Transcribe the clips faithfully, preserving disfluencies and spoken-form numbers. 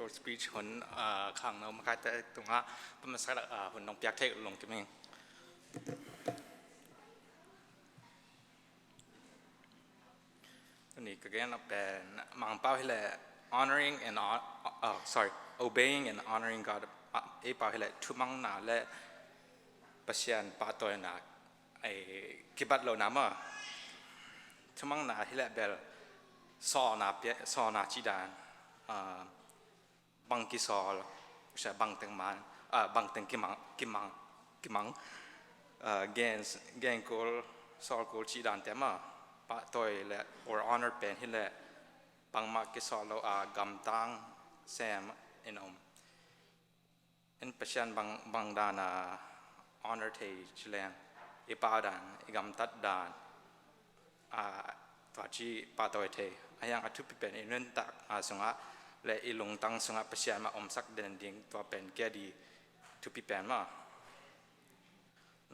speech hun, ah, khangno makaite tungah pamasa, ah, hun nong piak theih lungkim ing. Tuni ka gen pen Mangpau hi leh honoring and hon-, oh, sorry, obeying and honoring God. Ah, ei pau hi leh thumangna le Pasian pahtawina, eh, kibat lohna maw. Thumangna hi leh bel sawlna pia, sawlna cih dan, ah, bang kisawl, sia bangteng man, ah, bangteng kimang, kimang, kimang, ah, gen, gen kul, sawl kul cih dante maw, pahtawi le, or honor pen hi leh, bangmah kisawl lo a gamtang sem in om. In Pasian bang, bang dan a honor thei ci leng, i pau dan, i gamtat dan, a, tua ci pahtawi thei. A hiang a thupi pen i nuntakna sungah le i lungtang sungah Pasian mah omsak den ding, tua pen kia di thupi pen maw.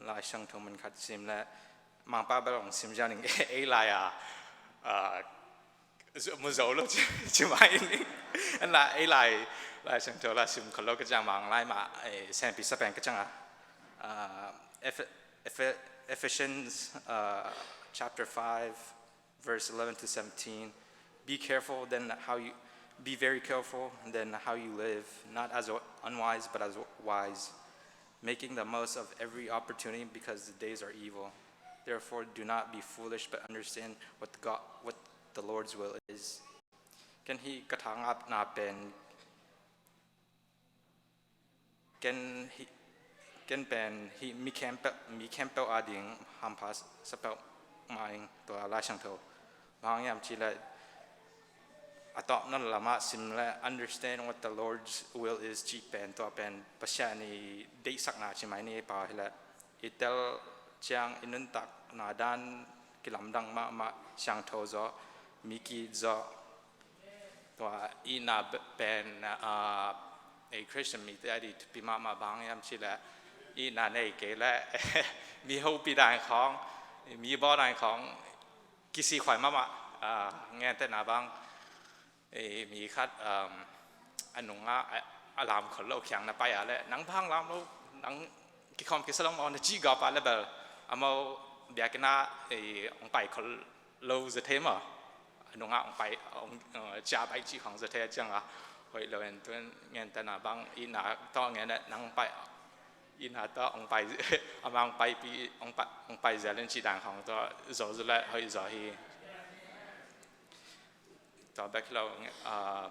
Lai Siangtho mun khat sim le Mangpau bel hong sim ziau ning ei lai a, a, zu-, mu zo lo ci, ci mai ning. An la ei lai, Lai Siangtho la sim khol lo ka ciang Mang lai mah, eh, Sanpi sa pen ka ciang a. Uh, Eph-, Eph-, Ephesians, uh, chapter five, verse eleven to seventeen. Be careful then how you, be very careful then how you live, not as unwise, but as wise, making the most of every opportunity because the days are evil. Therefore, do not be foolish, but understand what the God, what the Lord's will is. Ken hih ka thangapna pen, ken hih, ken pen hih mi khempeuh, mi khempeuh ading hampha sa peuhmah ing tua Lai Siangtho. Bang hang hiam cih leh a tawpna lamah sim le understand what the Lord's will is cih pen, tua pen Pasian i deihsakna ci mai ni, pau hi leh i tel ciang i nuntakna dan kilamdang mahmah, siangtho zaw, mi ki-it zaw. Tua itna pen, ah, ei Christian mite a di thupi mahmah, bang hang hiam cih leh itna nei kei leh mi hopih dan khawng, mi bawl dan khawng kisikkhuai mahmah, ah, gentehna bang, eh, mi khat, um, a nungah a, a lam khol lo khiang na pai a leh, nang bang lam lo, nang kikhawm kisa lo maw, na cih gawp a leh bel amau biakinn ah, eh, hong pai khol lo zaw thei maw. A nungah hong pai, hong, eh, ciah baih cih khawng zaw thei a ciang a, hoih lo in tun gentehna bang itna tawh gen leh nang pai, itna tawh hong pai, amah hong paipih, hong pai, hong pai zel in cih dan khawng tawh zo zaw leh hoih zaw hi. Tua bek hi lo, ah,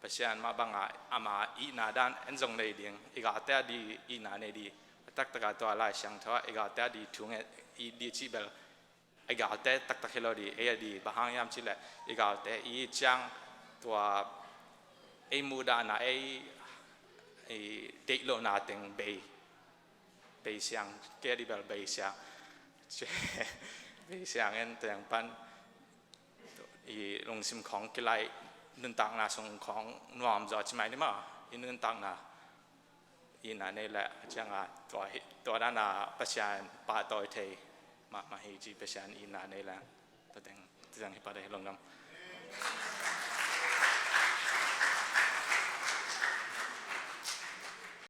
Pasian mah bangah ama itna dan en zong nei ding, i galte a di itna nei di. A taktak a tua Lai Siangtho ah i galte a di thu ngen i di cih bel, i galte taktak hi lo di, ei a di, bang hang hiam cih leh i galte i ciang tua ei muhdahna, ei, ei deih lohna teng bei, bei siang, kei a di bel bei siang. Bei siang en teng pan i lungsim khawng kilaih, nuntakna sung khawng nuam zaw ci mai ni maw. I nuntakna itna nei leh a ciang a tua hi, tua dan a Pasian pahtawi thei mahmah hi ci, Pasian itna nei leh tua teng, tua teng hi pah ding hi, lungdam.